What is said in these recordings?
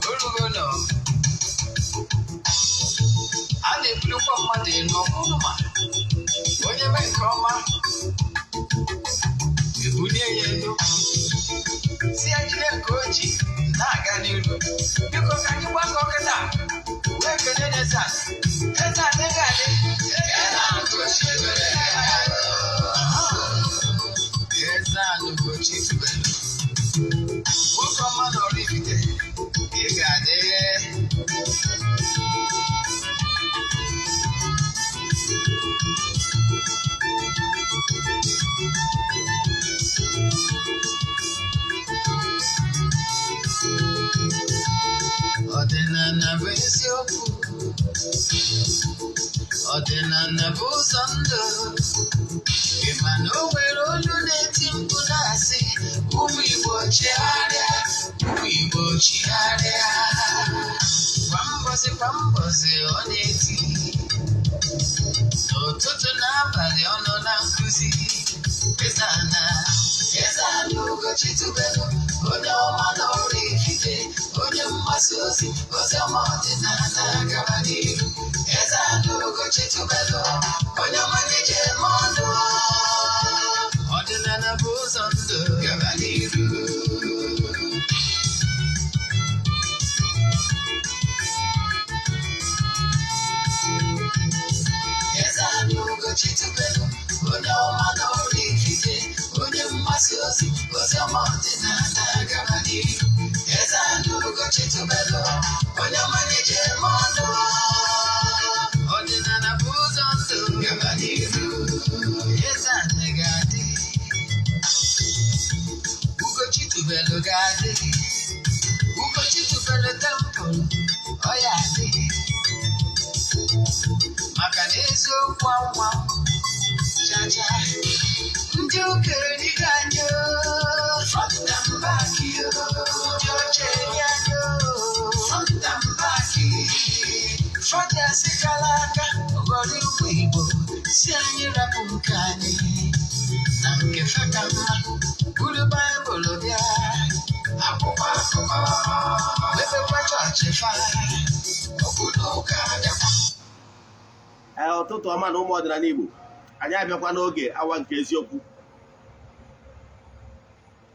Orugo nọ. A na-ebulukwa mmadụ elu ọbụrụ ma onye mee nke ọma, ebulie ya elu, si ya jide nke o ji na-aga n'iru. Biko, ka anyị gbakọ kịta wee kelee Eze Ana. Eze Ana ga-adị. Eze Ana Ugochi tubelu, nwoke ọma na Oraifite, ị ga-adị. Ọdịnala bụ eziokwu, ọdịnala bụ ụzọ ndụ. Ị ma na o nwere olu na-eti mkpu na-asị, "Ụmụ Igbo, chigharịa, ụmụ Igbo, chigharịa." Kwa mbọsị kwa mbọsị ọ na-eti, n'ụtụtụ n'abalị ọ nọ na nkụzi. Eze Ana, Eze Ana Ugochi tubelu, onye ọma na Oraifite, onye mgbasa ozi ozi ọma ọdịnala, gaba n'iru. Eze Ana Ugochi tubelu, onye ọma na-eje eme ọnụ. Ọdịnala bụ ụzọ ndụ, gaba n'iru. Eze Ana Ugochi tubelu, onye ọma na Oraifite, onye mgbasa ozi ozi ọma ọdịnala, gaba n'iru. Eze Ana Ugochi tubelu, onye ọma na-eje eme ọnụ. Ọdịnala bụ ụzọ ndụ, gaba n'iru. Eze Ana ga-adị, Ugochi tubelu ga-adị, Ugochi tubelu temple ọ ya adị, maka na eziokwu anwa chacha. Ndị ụka erigo anyị front and back, ndị oche eri anyị front and back. Fọdụ kala aka ghọrọ ụmụ Igbo, si anyị rapụ nke anyị na nke fe ka mma, buru Baịbụl bịa, akwụkwọ akụkọ, mepekwa chọọchị fa, okwu na ụka bịakwa. Ee, ụtụtụ ọma na ụmụ ọdịnala Igbo. Anyị abịakwa n'oge awa nke eziokwu,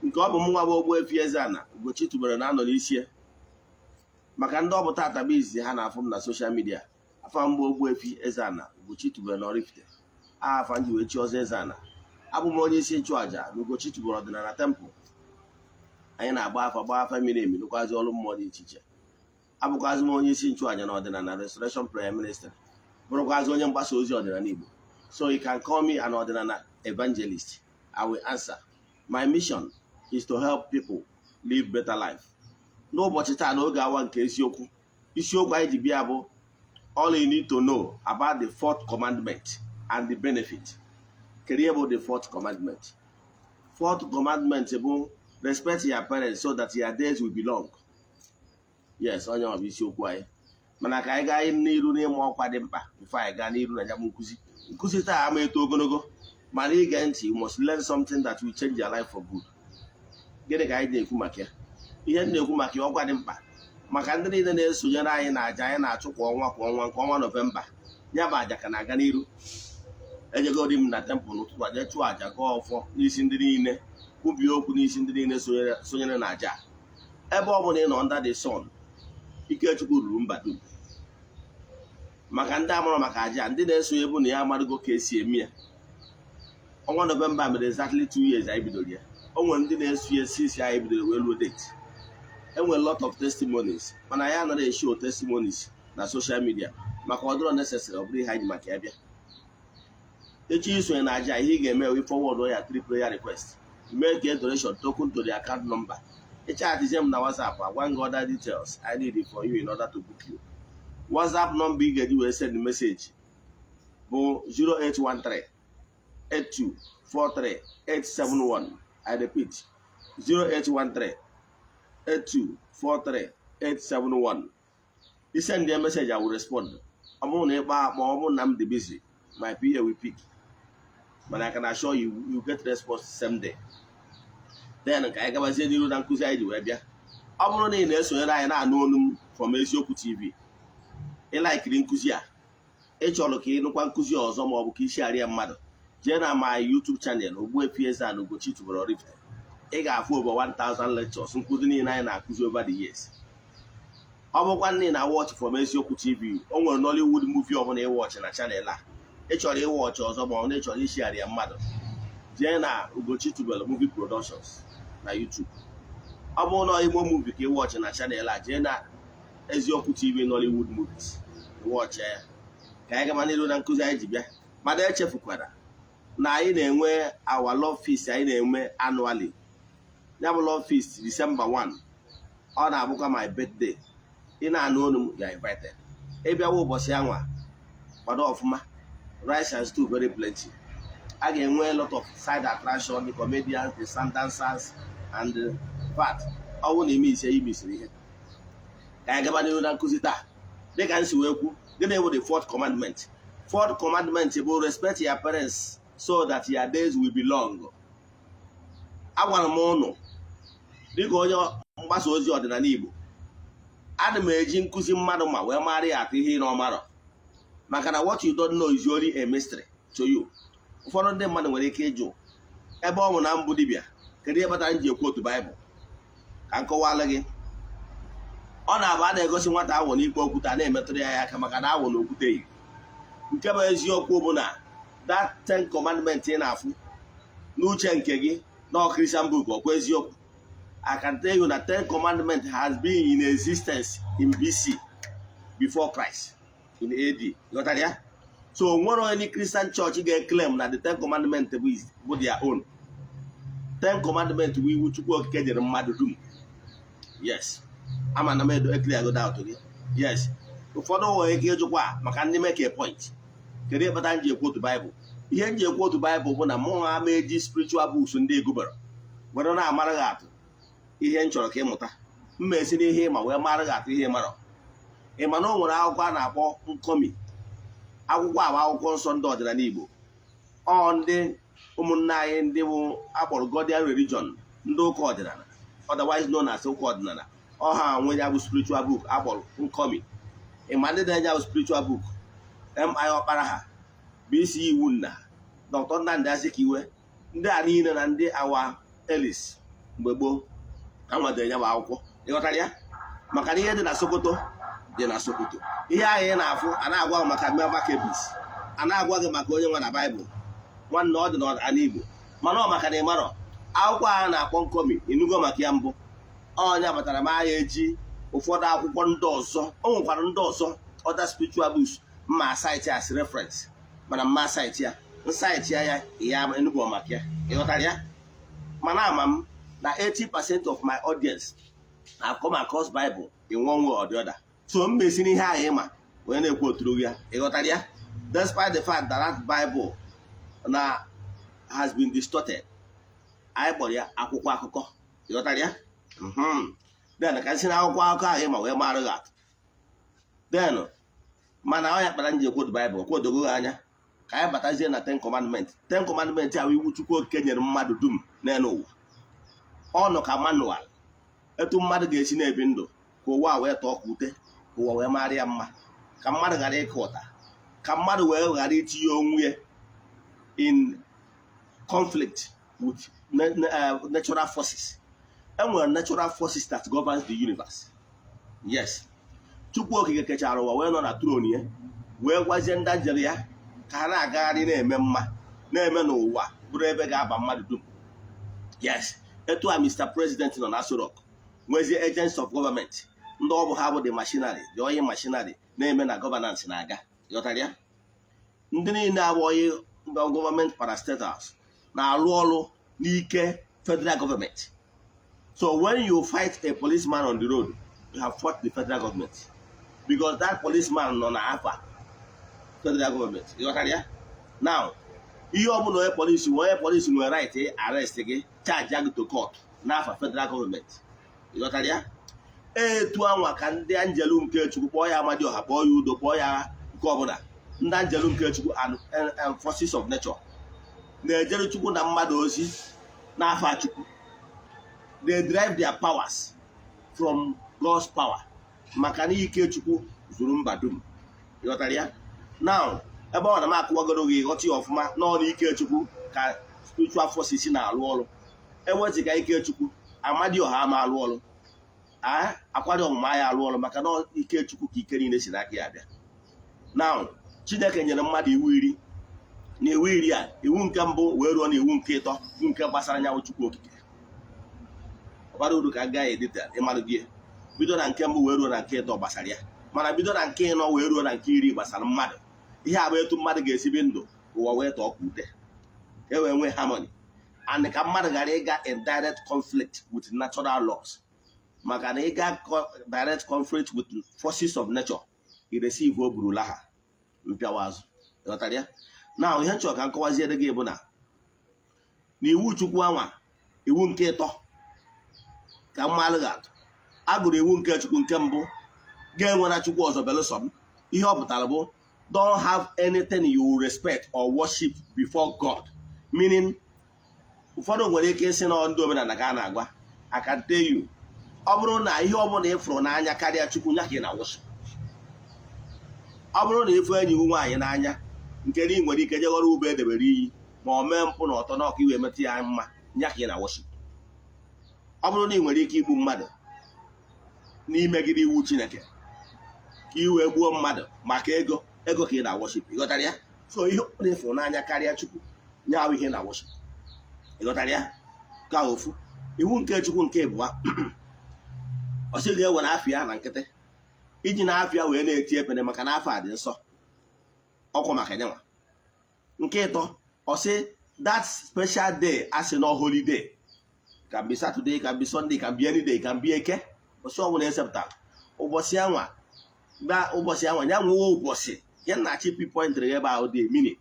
nke ọ bụ m nwa bụ Ogbuefi Eze-Ana Ugochi tubelu na-anọ n'isi ya. Maka ndị ọ bụ tata bụ izizi ha na-afụ m na social media, afa mgbe Ogbuefi Eze-Ana Ugochi tubelu na Oraifite, afa nji wee chi ọzọ Eze-Ana. Abụ m onye isi nchụàja na Ugochi tubelu ọdịnala temple. Anyị na-agba afa, gbaa afa miri emi, lụkwazi ọrụ mmụọ dị iche iche. Abụkwazị m onye isi nchụàja na ọdịnala Restoration Prayer Ministry, bụrụkwazị onye mgbasa ozi ọdịnala Igbo. So you can call me an ọdịnala evangelist, I will answer. My mission is to help people live better life. N'ụbọchị taa, n'oge awa nke eziokwu, isiokwu anyị ji bịa bụ "All you need to know about the fourth commandment and the benefit." Kedu ihe bụ the fourth commandment? Fourth commandment bụ "Respect your parents so that your days will be long." Yes, onye ọ bụ isiokwu anyị. Mana ka anyị gaa n'iru n'ịma ọkwa dị mkpa before anyị gaa n'iru na ya bụ nkụzi. Nkụzi taa ama eto ogologo, mana ige ntị, you must learn something that will change your life for good. Gịnị ka anyị na-ekwu maka ya? Ihe m na-ekwu maka ya, ọkwa dị mkpa maka ndị niile na-esonyere anyị na aja anyị na-achụ kwa ọnwa kwa ọnwa, nke ọnwa Nọvemba. Ya bụ aja ka na-aga n'iru. Ejegodi m na temple n'ụtụtụ aja, chụọ aja, gọọ ọfọ n'isi ndị niile, kwubie okwu n'isi ndị niile sonyere na aja. Ebe ọ bụla ị nọ under the sun, Ikechukwu ruru mba dum. Maka ndị amụrụ maka aja, ndị na-esonye bụ na ya amarụgo ka esi eme ya. Ọnwa Nọvemba mere exactly 2 years anyị bidoro ya. O nwere ndị na-eso ya since anyị bidoro wee ruo date. Enwere lot of testimonies, mana anyị anaghị eshow testimonies na social media maka ọ dịrọ necessary. Ọ bụrụ ihe anyị ji maka ya bịa. Echi isonye na aja, ihe ị ga-eme wee forward ya three prayer request, make a donation token to the account number. Ịchatizie m na WhatsApp, agwa gị other details I need for you in order to book you. WhatsApp number ị ga-eji wee send message bụ 0813 8243 871. I repeat, 0813 8243 871. You send the message, I will respond. Ọ bụrụ na ịkpa akpọ, ọ bụrụ na m dị busy, my PA will pick, mana I can assure you, you get response same day. Then ka anyị gabazie n'iru na nkụzi anyị ji wee bịa. Ọ bụrụ na ị na-esonyere anyị na-anụ olu m from Eziokwu TV, ị like-iri nkụzi a, ị chọrọ ka ị nụkwa nkụzi ọzọ ma ọ bụ ka isi arịa mmadụ, jee na my YouTube channel, Ogbuefi Eze-Ana Ugochi tubelu Oraifite. Ị ga-afụ over 1000 lectures, nkụzi niile anyị na-akụzi over the years. Ọ bụkwa nne na watch from Eziokwu TV, o nwere Nollywood movie ọbụla ị watch na channel a, ị chọrọ ị watch ọzọ ma ọ na ị chọrọ ishigharị ya mmadụ, jee na Ugochi tubelu Movie Productions na YouTube. Ọ bụrụ na Igbo movie ka ị watch na channel a, jee na Eziokwu TV Nollywood movies, watch ya. Ka anyị gaba n'iru na nkụzi anyị ji bịa. Mana echefukwara na anyị na-enwe our love feast anyị na-enwe annually. Ya bụ love feast, December 1, ọ na-abụkwa my birthday. Ị na-anụ olu m, ya invited. Ịbịawa ụbọchị anwa, kwado ọfụma. Rice and stew very plenty. A ga-enwe a lot of side attraction, the comedians, the sand dancers and the part. Ọ bụrụ na ime ise imisiri ihe. Ka anyị gaba n'ihu na nkụzi taa. Dịka m si wee kwu, gịnị bụ the fourth commandment? Fourth commandment bụ "Respect your parents so that your days will be long." Agwara m ụnụ, dịka onye mgbasa ozi ọdịnala Igbo, ana m eji nkụzi mmadụ ma wee mara ya atụ ihe ị na ọmarọ, maka na what you don't know is only a mystery to you. Ụfọdụ ndị mmadụ nwere ike ịjụ, ebe ọ bụ na mbụ dibịa, kedu ihe kpatara m ji ekwu otu Baịbụl? Ka m kọwalụ gị. Ọ na-abụ a na-egosi nwata awọ n'ikpe okwute, a na-emetụrụ ya aka, maka na awọ na okwute yi. Nke bụ eziokwu bụ na that Ten Commandment ị na-afụ n'uche nke gị na Christian book, ọkwa eziokwu? I can tell you that Ten Commandment has been in existence in BC, before Christ, in AD. Ghọtara ya? So nwere any Christian church ga-claim na the Ten Commandment bụ their own. Ten Commandment bụ iwu Chukwu Okike nyere mmadụ dum. Yes, ama na m edo clear go doubt gị. Yes, ụfọdụ nwere ike ịjụkwa, maka ndị make a point, kedu ihe kpatara m ji ekwu otu Baịbụl? Ihe m ji ekwu otu Baịbụl bụ na mụ ama eji spiritual books ndị egubara were na-amara gị atụ ihe m chọrọ ka ịmụta. Mma esi n'ihe ịma wee mara gị atụ ihe ịmarọ. Ị ma na o nwere akwụkwọ a na-akpọ Nkọmi? Akwụkwọ a bụ akwụkwọ nsọ ndị ọdịnala Igbo. Ọ ndị ụmụnne anyị ndị bụ akpọrọ Godian Religion, ndị ụka ọdịnala, otherwise known as ụka ọdịnala, ọha nwe ya bụ spiritual book akpọrọ Nkọmi. Ị ma ndị na-enye bụ spiritual book? M.I. Ọkpara ha, B.C. Iwunna, Dr. Nnamdi Azikiwe, ndị a niile na ndị awa elis mgbe gboo ha nwetara ya bụ akwụkwọ. Ịghọtara ya? Maka na ihe dị na Sokoto dị na Sokoto. Ihe ahụ ị na-afụ a na-agwa gị maka Maccabees, a na-agwa gị maka onye nwe na Baịbụl, nwanne, ọ dị n'ọdịnala Igbo. Mana ọ maka na ị marọ akwụkwọ a na-akpọ Nkọmi, ịnụgo maka ya mbụ? Ọnya batara m agha eji ụfọdụ akwụkwọ ndị ọzọ. O nwekwara ndị ọzọ, other spiritual books mma cite as reference, mana mma cite ya, n-cite ya ya ya enugbo maka ya. Ịghọtara ya? Mana ama m na 80% of my audience have come across Bible in one way or the other, so m mesi n'ihe ahụ ịma wee na-ekwu oturu ya. Ịghọtara ya? Despite the fact that that Bible na has been distorted, anyị kpọrọ ya akwụkwọ akụkọ. Ịghọtara ya? Then ka si na akwụkwọ akụkọ ahụ ịma wee mara gị atụ. Then mana ọ ya kpara m ji ekwu otu Baịbụl kwodogo gị anya. Ka anyị batazie na Ten Commandment. Ten Commandment ahụ, iwu Chukwu Okike nyere mmadụ dum n'elu ụwa. Ọ nọ ka manual etu mmadụ ga-esi na-ebi ndụ, ka ụwa wee tọọ ka ute, ka ụwa wee mara ya mma, ka mmadụ ghara ịka ụta, ka mmadụ wee ghara itinye onwe ya in conflict with natural forces. Enwere natural forces that governs the universe. Yes, Chukwu Okike kechara ụwa wee nọ na throne ya, wee gwazie ndị njere ya ka ha na-agagharị, na-eme mma, na-eme n'ụwa bụrụ ebe ga-aba mmadụ dum. Yes, etu a Mr. President nọ na Aso Rock, nwezie agents of government, ndị ọ bụ ha bụ the machinery, the oil machinery na-eme na governance na-aga. Ghọtara ya? Ndị niile abụghị gọọmenti parastatals na-arụ ọrụ n'ike federal government. So when you fight a policeman on the road, you have fought the federal government, because that policeman nọ na afa federal government. Ghọtara ya? Now, ihe ọbụla onye polisi nwe, onye polisi nwere right arrest gị, charge gị to court n'afa federal government. Ghọtara ya? Etu anwa ka ndị anjelu nke Chukwu, kpọọ ya Amadioha, kpọọ ya Udo, kpọọ ya nke ọbụla, ndị anjelu nke Chukwu and forces of nature na-ejere Chukwu na mmadụ ozi n'afa Chukwu. They derive their powers From God's power, maka na ike Chukwu zuru mba dum. Ịghọtara ya? Now, ebe ọ na m akụwagoro gị, ghọta ya ọfụma nọọ na ike Chukwu ka spiritual forces na-alụ ọrụ. Ewezụga ike Chukwu, Amadioha ama alụ ọrụ, akwado ọmụma ya alụ ọrụ, maka na ike Chukwu ka ike niile si n'aka ya abịa. Now, Chineke nyere mmadụ iwu 10. Na iwu 10 a, iwu nke mbụ wee ruo na iwu nke ịtọ bụ nke gbasara anyanwụ, Chukwu Okike. Ọbara uru ka agaghị edeta ịmarụ gị. Bido na nke mbụ wee ruo na nke ịtọ gbasara ya, mana bido na nke ịnọ wee ruo na nke 10 gbasara mmadụ. Ihe a bụ etu mmadụ ga-esi bi ndụ ụwa wee tọọ ka ute, e wee nwee harmony and ka mmadụ ghara ịga in direct conflict with natural laws, maka na ịga direct conflict with forces of nature, i receive o burula ha mpịawa azụ. Ịghọtara ya? Na ihe nchọrọ ka nkọwaziere gị bụ na n'iwu Chukwu anwa, iwu nke ịtọ ka mmalụ ga-atụ a gụrụ iwu nke Chukwu nke mbụ ga-enwere Chukwu ọzọ belụsọ m. Ihe ọ pụtara bụ, don't have anything you respect or worship before God. Meaning, ụfọdụ nwere ike ịsị na ndị omenala ka a na-agwa. I can tell you, ọ bụrụ na ihe ọbụla ị fụrụ n'anya karịa Chukwu, ya ka ị na-worship. Ọ bụrụ na ịfụ enyi gị nwaanyị n'anya nke na ị nwere ike jeghọrọ ube edebere iyi ma ọ mee mpụ na ọtọ na ọka iwe metụ ya mma, ya ka ị na-worship. Ọ bụrụ na ị nwere ike igbu mmadụ n'imegide iwu Chineke ka ị wee gbuo mmadụ maka ego, ego ka ị na-worship. Ịghọtara ya? So ihe ọ bụla ịfụrụ n'anya karịa Chukwu, ya ahụ ihe na-worship. Ịghọtara ya? Ka ofu iwu nke Chukwu nke ịbụa, ọ sị ga-ewere afịa na nkịtị iji na-afịa wee na-eti epene, maka na afọ a dị nsọ ọkwa maka nyanwa. Nke ịtọ, ọ sị that special day asị na holiday can be Saturday, can be Sunday, can be any day, can be Eke, ụbọchị ọbụla esepụtara, ụbọchị anwa gba ụbọchị anwa ya nwee ụbọchị ya na chi pinpointịrị ebe ahụ dị mini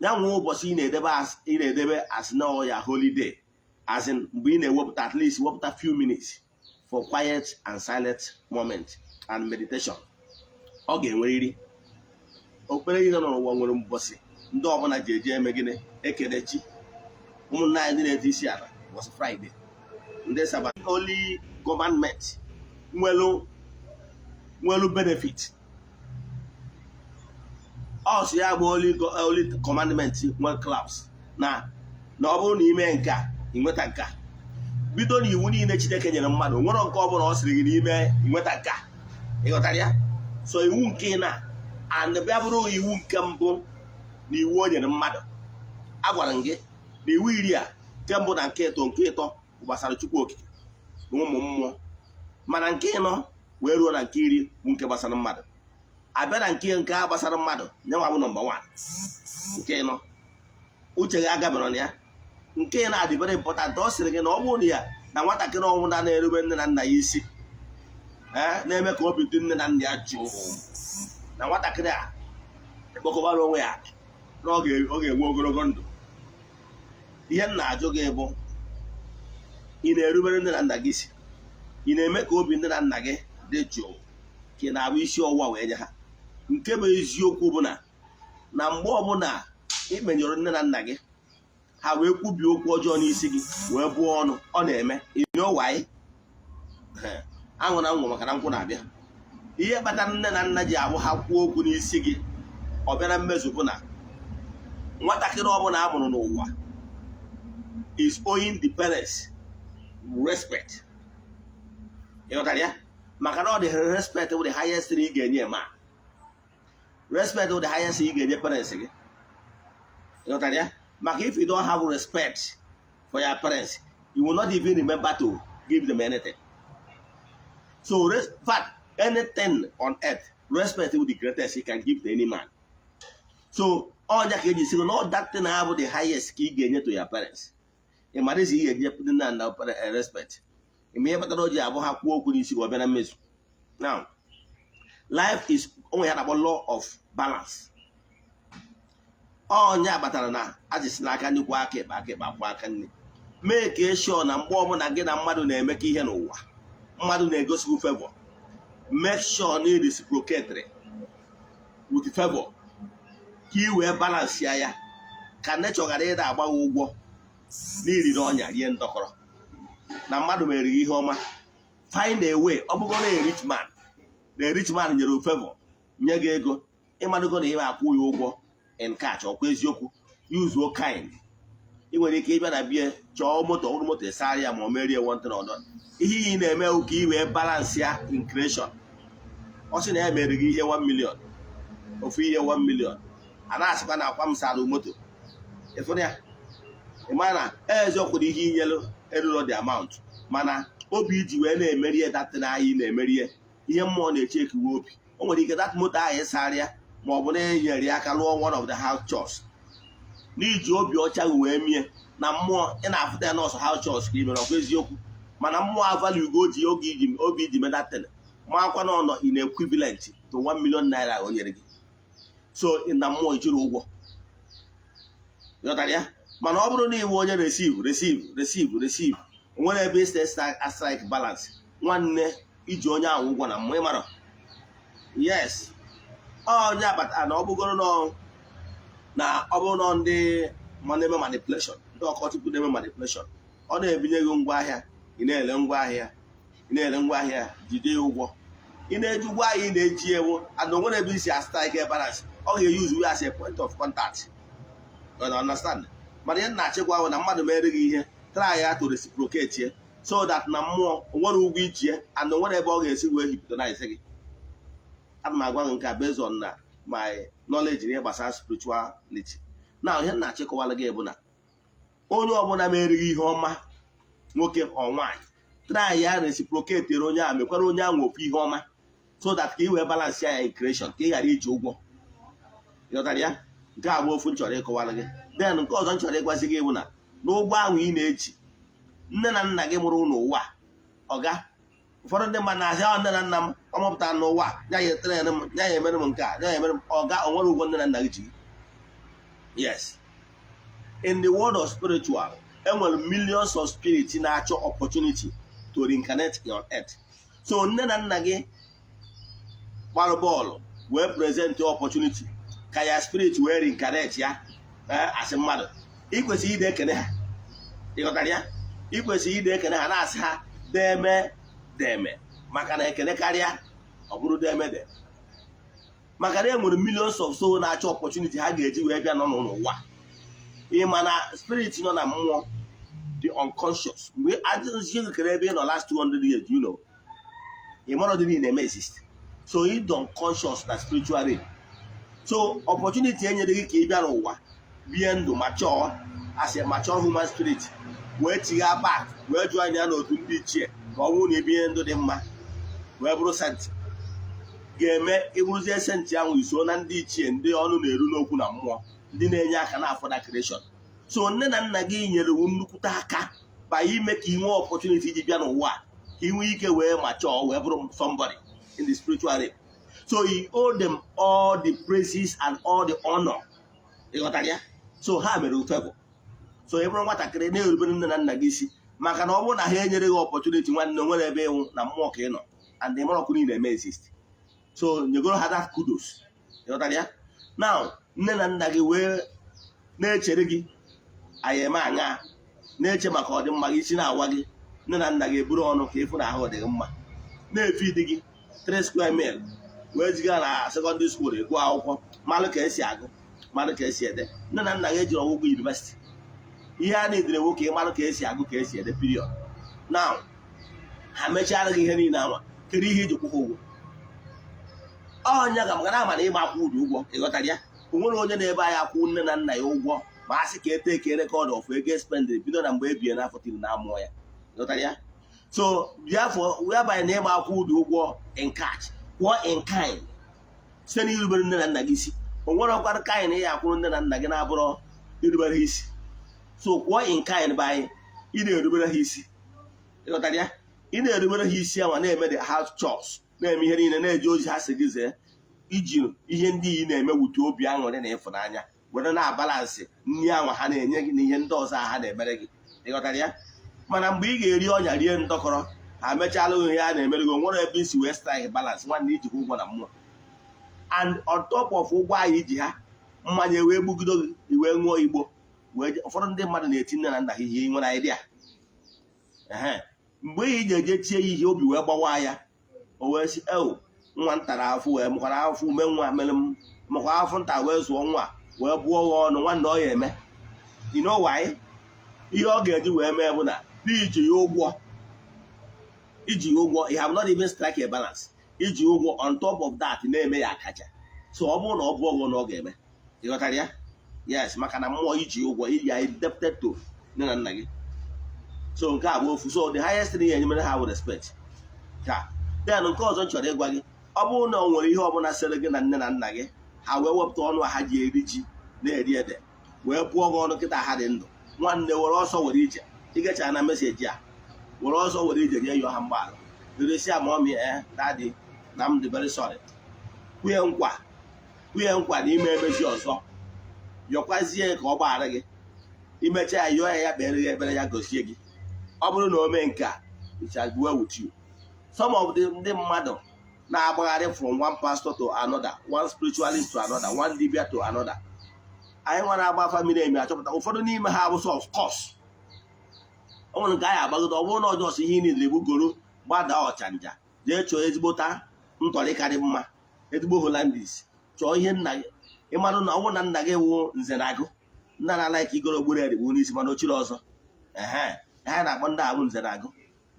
ya nwee ụbọchị ị na-edebe as na ya holiday, as in mgbe ị na-ewepụta, at least wepụta few minutes for quiet and silent moment and meditation. Ọ ga-enwerịrị okpukpere niile nọ n'ụwa nwere mbọsị ndị ọbụla ji eje eme gịnị? Ekele chi. Ụmụnne anyị ndị na-ete isi ala ụbọchị Friday, ndị Sabbath. Only government nwelu benefit ọsụ ya bụ only commandment nwere clause na ọ bụrụ na ime nke a, ịnweta nke a. Bido na iwu niile Chineke nyere mmadụ, nwere nke ọ bụla ọ sịrị gị n'ime ịnweta nke a. Ịghọtara ya? So iwu nke na and bịa bụrụ iwu nke mbụ na iwu o nyere mmadụ. Agwara m gị na iwu 10 a, nke mbụ na nke ịtọ gbasara Chukwu Okike na ụmụ mmụọ, mana nke ịnọ wee ruo na nke 10 bụ nke gbasara mmadụ. Abịa na nke a gbasara mmadụ, nyanwa bụ number 1, nke ịnọ. Uche gị agabara na ya. Nke na-adị very important. Ọ sịrị gị na ọ bụrụ na ya na nwatakịrị ọnwụna na-erube nne na nna ya isi, ee, na-eme ka obi dị nne na nna ya jụụ, na nwatakịrị a ekpokọbara onwe ya na ọ ga-enwe ogologo ndụ. Ihe m na-ajụ gị bụ, ị na-erubere nne na nna gị isi? Ị na-eme ka obi nne na nna gị dị jụụ, ka ị na-abụ isi ọwụwa wee nye ha? Nke bụ eziokwu bụ na mgbe ọbụla ị menyụrụ nne na nna gị, ha wee kwubie okwu ọjọọ n'isi gị wee bụọ ọnụ, ọ na-eme why aṅụ na ngwọ, maka na nkwụ na-abịa. Ihe kpatara nne na nna ji abụ ha kwuo okwu n'isi gị, ọ bịara mmezu, bụ na nwatakịrị ọbụla a mụrụ n'ụwa is owing the parents respect. Ịghọtara ya? Maka na ọ dị respect bụ the highest thing ị ga-enye ma respect bụ the highest thing ị ga-enye parents gị. Ịghọtara ya? Maka if you don't have respect for your parents, you will not even remember to give them anything. So in fact, anything on earth, respect is the greatest you can give to any man. So ọnya ka eji sị na all that thing ahụ the highest ka ị ga-enye to your parents. Ị mara isi ị ga-enye ndị nna na respect. Ime ihe kpatara o ji abụ ha kwuo okwu n'isi gị, ọ bịa na mmezu. Now, life is onwe ya na-akpọ law of balance. Ọnya kpatara na ajịsị n'aka nnukwu aka ekpe, aka ekpe akwụ aka nne. Mee ka eshọ na mgbe ọbụla gị na mmadụ na-emekọ ihe n'ụwa, mmadụ na-egosi gị favor, make sure na ị reciprocate with favor ka ị wee balance ya, ka nature ghara ịda agba gị ụgwọ n'iriri ọnya rie ndọkọrọ na mmadụ mere gị ihe ọma. Find a way. Ọ bụgo na a rich man, na a rich man nyere favor, nye gị ego, ịmadụgo na ị akwụ ya ụgwọ in cash. Ọkwa eziokwu? Use kind. Ị nwere ike ịbịa na bie, chọọ moto ọhụrụ, moto ịsara ya, ma ọ merie one thing or another. Ihe ị na-eme ka ị wee balance ya in creation. Ọ sị na ya mere gị ihe 1 million, ofu ihe 1 million, a na-asịkwa na akwa m sara moto. Ịfụrụ ya, ị ma na eziokwu na ihe inyelu eruro the amount, mana obi iji wee na-emeri ya, that thing ahụ ị na-emeri ya, ihe mmụọ na-eche ekiwe obi. O nwere ike that moto ahụ ịsara ya, ma ọ bụ na enyere ya aka lụọ one of the house chores, n'iji obi ọcha gị wee mie na mmụọ, ị na-afụta ya nọọsụ house chores ka ị mere. Ọkwa eziokwu? Mana mmụọ avalue go ji oge iji obi iji mee that thing, ma akwa na ọnọ in equivalent to 1 million naira o nyere gị. So na mmụọ ijiri ụgwọ, ghọtara ya? Mana ọ bụrụ na iwu onye receive, receive, receive, receive, nwere ebe isi strike balance, nwanne, iji onye ahụ ụgwọ na mmụọ. Ịmara, yes, onye agbata na ọ bụgoro na ọ bụrụ na ndị ma na-eme manipulation, ndị ọkọchukwu na-eme manipulation, ọ na-ebinye gị ngwa ahịa, ị na-ele ngwa ahịa, ị na-ele ngwa ahịa, jide ya ụgwọ. Ị na-eji ụgwọ ahịa ị na-eji ewu, and onwere ebe isi strike balance, ọ ga-eyuzu ya as a point of contact. You understand? Mana ihe na-achịkwa ahụ na mmadụ mere gị ihe, try ya to reciprocate ya, so that na mmụọ onwere ụgwọ iji ya, and onwere ebe ọ ga-esi wee hypnotize gị. Ana m agwa gị nke a based on na my knowledge n'ihe gbasara spirituality. Na ihe m na-achịkọwara gị bụ na onye ọbụla mere gị ihe ọma, nwoke ọ nwaanyị, try ya reciprocate onye ahụ, mekwara onye ahụ ofu ihe ọma, so that ka ị wee balance ya in creation, ka ị ghara iji ụgwọ. Ịghọtara ya? Nke a bụ ofu m chọrọ ịkọwara gị. Then nke ọzọ m chọrọ ịgwazi gị bụ na n'ụgbọ ahụ ị na-eji, nne na nna gị mụrụ n'ụwa, ọga, ụfọdụ ndị mmadụ na-asị, "Ọ nne na nna m ọ mụpụtara n'ụwa ya, ya etere m ya, ya emere m nke a, ya emere m." Ọga, o nwere ụgwọ nne na nna gị ji gị? Yes, in the world of spiritual, enwere millions of spirits na-achọ opportunity to reincarnate on earth. So nne na nna gị gbara bọọlụ wee present opportunity ka ya spirit wee reincarnate ya asị mmadụ. Ị kwesịrị ide ekene ha. Ịghọtara ya? Ị kwesịrị ide ekene ha, na-asị ha deme deme, maka na ekene karịa, ọ bụrụ deme de, maka na e nwere millions of soul na-achọ opportunity ha ga-eji wee bịa nọ n'ụwa. Ị ma na spirit nọ na mmụọ dị unconscious. Mgbe ajụjụ kere ebe ị nọ last 200 years, ị mara ọdị niile na-eme exist. So ị dị unconscious na spiritual realm. So opportunity enyere gị ka ị bịa n'ụwa bie ndụ ma chọọ as a mature human spirit wee chigha back, wee jụọ anya n'otu ndị ichie, ka ọ bụrụ na ebie ndụ dị mma wee bụrụ saint, ga-eme ịbụrụzie saint ahụ, iso na ndị ichie, ndị ọnụ na-eru n'okwu na mmụọ, ndị na-enye aka na further creation. So nne na nna gị nyere wu nnukwute aka ba ime ka ị nwee opportunity iji bịa n'ụwa, ka ị nwee ike wee mature, wee bụrụ somebody in the spiritual realm. So you owe them all the praises and all the honor. Ịghọtara ya? So ha mere favor. So ị bụrụ nwatakịrị, na-erubere nne na nna gị isi, maka na ọ bụrụ na ha enyere gị opportunity, nwanne, nwere ebe ịnwụ na mmụọ ka ị nọ, and ị mara ọkụ niile eme exist. So nyegoro ha that kudos. Ịghọtara ya? Now nne na nna gị wee na-echere gị, anyị eme aṅa, na-eche maka ọdịmma gị, isi na-awa gị, nne na nna gị eburu ọnụ ka ịfụ na ahụ dị gị mma, na-efidi gị 3 square meal, wee ziga na secondary school ịgụ akwụkwọ, malụ ka esi agụ, malụ ka esi ede. Nne na nna gị ejiri ọgwụgwọ university. Ihe a na-edere nwoke, ịmalụ ka esi agụ, ka esi ede, period. Now ha mechara gị ihe niile anwa, kedu ihe iji kwụ ha ụgwọ? Ọnya ga maka na ama na ịgba akwụ ụdị ụgwọ. Ịghọtara ya? O nwere onye na-ebe anyị akwụ nne na nna ya ụgwọ, ma a sị ka ete ke record of ego spend bido na mgbe e bie n'afọ tiri na amụọ ya. Ịghọtara ya? So therefore, whereby na ịgba akwụ ụdị ụgwọ in cash, kwụọ in kind site na irubere nne na nna gị isi. O nwere ọkwara kind ya akwụrụ nne na nna gị na-abụrọ irubere ha isi. So kwụọ in kind by ị na-erubere ha isi. Ịghọtara ya? Ị na-erubere ha isi anwa, na-eme the house chores, na-eme ihe niile, na-eje ozi ha si gị zee, iji ihe ndị ị na-eme wute obi aṅụrị na ịfụnanya were na-abalance nri anwa ha na-enye gị na ihe ndị ọzọ ha na-emere gị. Ịghọtara ya? Mana mgbe ị ga-eri ọnya, rie ndọkọrọ, ha mechala ihe a na-emere gị, nwere ebe isi wee strike balance, nwanne, ijikwa ụgwọ na mmụọ. And on top of ụgwọ ahụ iji ha, mmanya wee gbugido gị, i wee ṅụọ igbo wee ụfọdụ ndị mmadụ na-eti nne na nna ha ihe. Nwere idea? Ehe. Mgbe ị ga-eje tie ya ihe, obi wee gbawa ya, o wee sị, "Ew, nwa m tara afụ wee mụkwara afụ ume, nwa mere m mụkwa afụ nta wee zụọ nwa wee bụọ ya ọnụ." Nwanne, ọ ya eme. You know why? Ihe ọ ga-eji wee mee bụ na iji ya ụgwọ, iji ya ụgwọ. You have not even strike a balance. Iji ụgwọ on top of that na-eme ya akaja. So ọ bụrụ na ọ bụ ọgwụ na ọ ga-eme, ị ghọtara ya? Yes, maka na mmụọ iji ụgwọ, iji ya indebted to nne na nna gị. So nke a bụ ofu. So the highest thing ya enyemere ha bụ respect. Ka then nke ọzọ m chọrọ ịgwa gị, ọ bụrụ na o nwere ihe ọbụla sere gị na nne na nna gị, ha wee wepụta ọnụ ha ji eri ji na-eri ede wee pụọ gị ọnụ kịta ha dị ndụ, nwanne, were ọsọ were ije. Ịgacha na message a, were ọsọ were ije nye yọọ ha mgbaghara. Resi ya, "Mommy, daddy, na m dị very sorry." Kwunye nkwa, kwunye nkwa na ime emezi ọzọ. Yọkwazie ka ọ gbaghara gị. Imecha ya, yọọ ya, ya kpere gị ekpere, ya gozie gị. Ọ bụrụ na o mee nke a, it shall be well with you. Some of the ndị mmadụ na-agbagharị from one pastor to another, one spiritualist to another, one dibia to another. Anyị nwere agba family emi achọpụta ụfọdụ n'ime ha bụ of course o nwere nke anyị agbagide. Ọ bụrụ na ọjọọ ihe ị niile egbugoro, gbada ọchanja, jee chọọ ezigbota ntọrị karị mma, ezigbo Hollandis. Chọọ ihe nna gị. Ịmarụ na ọ bụrụ na nna gị wụ nze na agụ, nna na-ala ka igoro gburu eri bụ n'isi, mana ochiri ọzọ ehe ha na-akpọ ndị ahụ nze na agụ.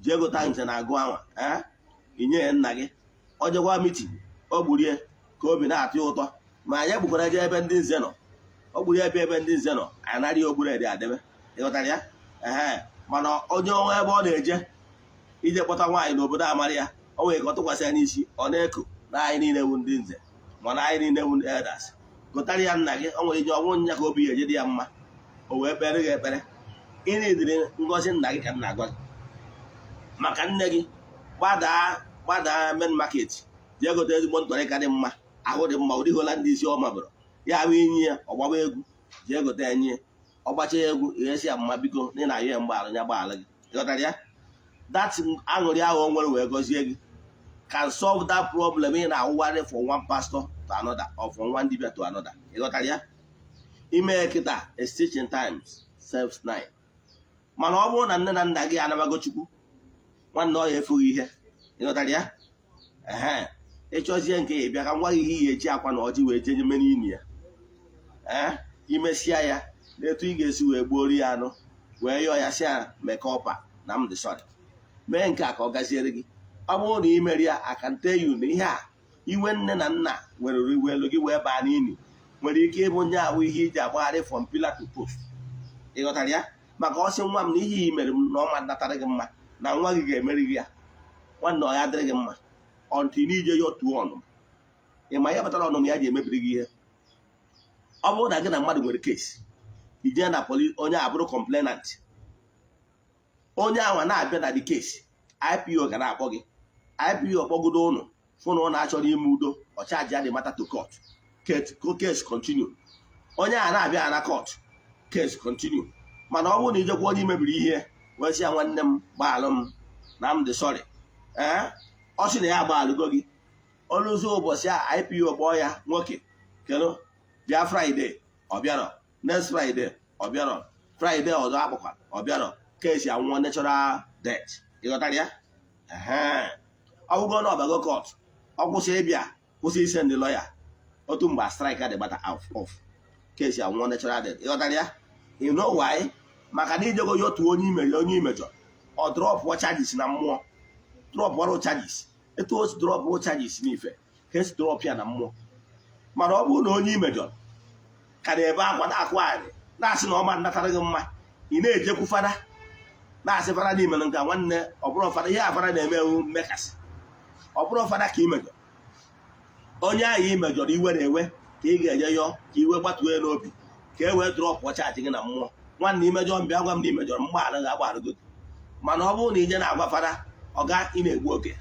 Jee gota nze na agụ anwa, ee, inye ya nna gị. Ọ jekwa meeting, o gburie ka obi na-atọ ya ụtọ. Ma anyị gbukwara je ebe ndị nze nọ, o gburu ebe ndị nze nọ, anarị ogburu edi adebe. Ịghọtara ya? Ehe, mana onye ọnwa ebe ọ na-eje ije kpọta nwaanyị n'obodo amara ya, o nwere ka ọ tụkwasị ya n'isi, ọ na-eko na anyị niile wu ndị nze, mana anyị niile wu ndị elders. Gụtara ya nna gị. O nwere ije ọnwụ nya ka obi ya eje dị ya mma, o wee kpere gị ekpere. Ị na-ediri ngọzi nna gị ka nna gwa gị. Maka nne gị, gbadaa, gbadaa main market, jee gote ezigbo ntọrị ka dị mma, ahụ dị mma, ụdị Hollandis ọ mabụrụ ya bụ inyi ya, ọgbaba egwu. Jee gote ya nye, ọgbacha ya egwu, ighesi ya mma, biko, na ị na-ayọ ya mgbaghara, ya gbaghara gị. Ịghọtara ya? That aṅụrị ahụ o nwere wee gọzie gị can solve that problem ị na-awụgharị from one pastor to another or from one dibia to another. Ịghọtara ya? Ime kịta, a stitch in time saves nine. Mana ọ bụrụ na nne na nna gị anabago Chukwu, nwanne, ọ ya efughị ihe. Ịghọtara ya? Ehe, ịchọzie nke ya, bịa ka nwa gị ihe iyi eji akwa na ọjị wee jee mee n'ili ya. Ee, imesịa ya n'etu ị ga-esi wee gbuori ya anụ wee yọọ ya, sị ya mekọpa na m dị sorry. Mee nke a ka ọ gaziere gị. Ọ bụrụ na ị meri ya, I can tell you na ihe a iwe nne na nna nwere iwelu gị wee baa n'ili nwere ike ịbụ nye ahụ ihe iji agbagharị from pillar to post. Ị ghọtara ya? Maka ọsị, "Nwa m, na ihe i mere m na ọma natara gị mma," na nwa gị ga-emeri gị ya. Nwanne, ọ ya dịrị gị mma ọntị n'ije ya otu ọnụ. Ị ma ihe kpatara ọnụm ya ji emebiri gị ihe? Ọ bụrụ na gị na mmadụ nwere case, ijee na police, onye abụrụ complainant, onye ahụ na-abịa na the case, IPO ga na-akpọ gị. IPO kpọgodo ụnụ, fụ na ọ na-achọrọ ime udo, ọ charge ya the matter to court, case continue. Onye a na-abịa na court, case continue. Mana ọ bụrụ na ijekwa onye mebiri ihe wee sị ya, "Nwanne m, gbaalụ m na m dị sorry," ee, ọ sị na ya agbaalụgo gị. Ọlụzi ụbọchị a IPO kpọọ ya, "Nwoke, kedu? Bịa Friday." Ọ bịarọ. Next Friday, ọ bịarọ. Friday ọzọ akpọkwa, ọ bịarọ. Case anwụọ natural death. Ịghọtara ya? Ehe, ọ bụgo na ọbago court, ọ kwụsị ịbịa, kwụsị ise ndị lọya, otu mgbe strike dị gbata off, case anwụọ natural death. Ịghọtara ya? You know why? Maka na ijego ya otu onye imere, onye imejọ, ọ drop charges na mmụọ, drop ọrụ charges. Etu o si drop charges n'ife ka esi drop ya na mmụọ. Mana ọ bụrụ na onye imejọrọ ka na-ebe akwa, na-akụ anyị, na-asị na ọma nnatara gị mma, ị na-ejekwu fada, na-asị fada na imere nka. Nwanne, ọ bụrụ fada ihe a fada na-eme ewu mmekasị. Ọ bụrụ fada ka imejọrọ, onye ahụ imejọrọ iwe na-ewe ka ị ga-eje yọọ ka iwe gbatuo ya n'obi, ka e wee drop charge gị na mmụọ. Nwanne, imejọ m, bịa gwa m na imejọrọ, mgbaghara ga-agbaghara gị. Mana ọ bụrụ na ije na-agwa fada, ọga, ị na-egbu oge.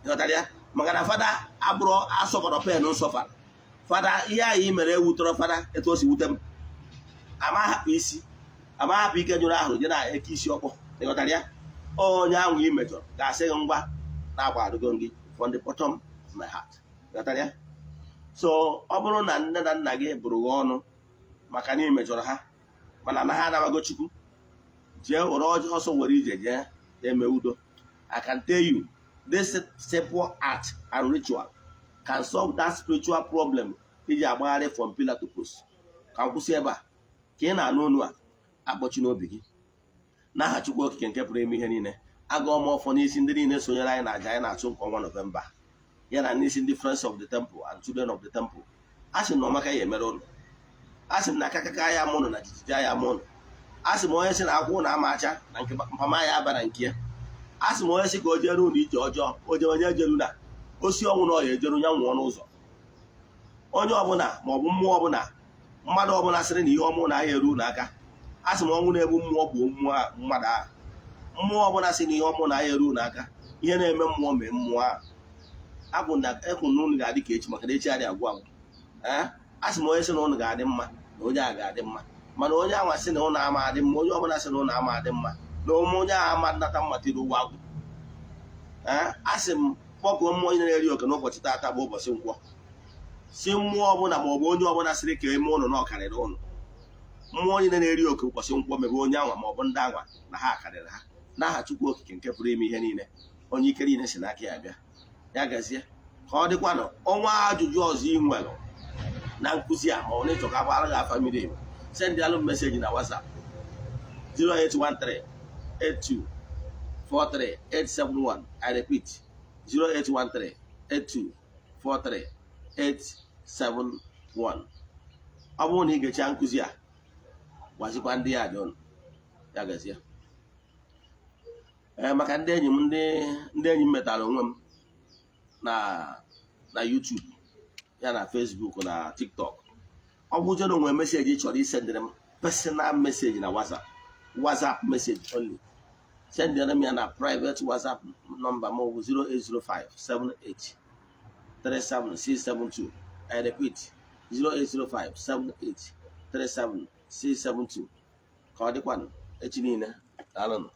Ịghọtara ya? Maka na fada abụrụ asọkọrọ pen nsọfa fada. Ihe ahụ i mere ewutere fada etu o si wute m, ama hapụ isi, ama hapụ ike jụrụ ahụ je na-eke isi ọkpọ. Ịghọtara ya? Onye ahụ i mejọrọ ga-asị gị, "Ngwa, na-agbagharago gị from the bottom of my heart." Ịghọtara ya? So ọ bụrụ na nne na nna gị bụrụ gị ọnụ maka na ị mejọrọ ha, mana na ha anabago Chukwu, jee were ọsọ were ije jee eme udo. I can tell you, this simple act and ritual can solve that spiritual problem iji agbagharị from pillar to post. Ka m kwụsị ebe a ka ị na-anụ olu a akpọchi n'obi gị. N'aha Chukwu Okike nke pụrụ ime ihe niile, agụọ m ọfọ n'isi ndị niile sonyere anyị na aja anyị na-achụ nke ọnwa Nọvemba, ya na n'isi ndị Friends of the Temple and Children of the Temple. A sị m na ọmaka ya emere ụnụ. A sị m na akakaka ya ama ụnụ na jijiji ya ama ụnụ. A sị m onye sị na akwụ na ama acha na nke mpama ya abara nke ya. A sị m onye sị ka o jere ụnụ ije ọjọọ, o jee onye ejeru na osi ọnwụ na ọya ejeru ya nwụọ n'ụzọ. Onye ọbụla ma ọ bụ mmụọ ọbụla, mmadụ ọbụla sịrị na ihe ọmụ na ahịa eru n'aka, a sị m ọnwụ na-egbu mmụọ gbuo mmụọ mmadụ ahụ. Mmụọ ọbụla sị na ihe ọmụ na ahịa eru n'aka, ihe na-eme mmụọ mee mmụọ ahụ. Abụ na ekwu na unu ga-adị ka echi, maka na echi adị agwụ agwụ. Ee, a sị m onye sị na ụnụ ga-adị mma, na onye a ga-adị mma. Mana onye anwa sị na ụnụ ama adị mma, onye ọbụla sị na ụnụ ama adị mma, na ome onye ahụ ama nnata mma tiri ụwa agwụ. Ee, a sị m kpọkuo mmụọ onye na-eri oke n'ụbọchị taata bụ ụbọchị Nkwọ, si mmụọ ọbụla ma ọ bụ onye ọbụla sịrị ka eme ụnụ na ọkarịrị ụnụ. Mmụọ onye na-eri oke ụbọchị Nkwọ, mebe onye anwa ma ọ bụ ndị anwa na ha karịrị ha. N'aha Chukwu Okike nke pụrụ ime ihe niile, onye ike niile si n'aka ya bịa, ya gazie. Ka ọ dịkwanụ. Ọnwa ajụjụ ọzọ ị nwere na nkụzi a, ma ọ na ịchọ ka agbara gị afa miri emi, send alụ message na WhatsApp 0813 82 43 871. I repeat, 0813 82 43 871. Ọ bụrụ na ị ga-echa nkụzi a, gwazikwa ndị ya dị ọnụ. Ya gazie. Ee, maka ndị enyi m, ndị enyi m metara onwe m na YouTube ya na Facebook na TikTok, ọ bụrụ na onwe message ị chọrọ isendịrị m personal message na WhatsApp, WhatsApp message only, sendịrị m ya na private WhatsApp nọmba m bụ 0805 78 37672. I repeat, 0805 78 37672. Ka ọ dịkwanụ echi niile. Daalụnụ.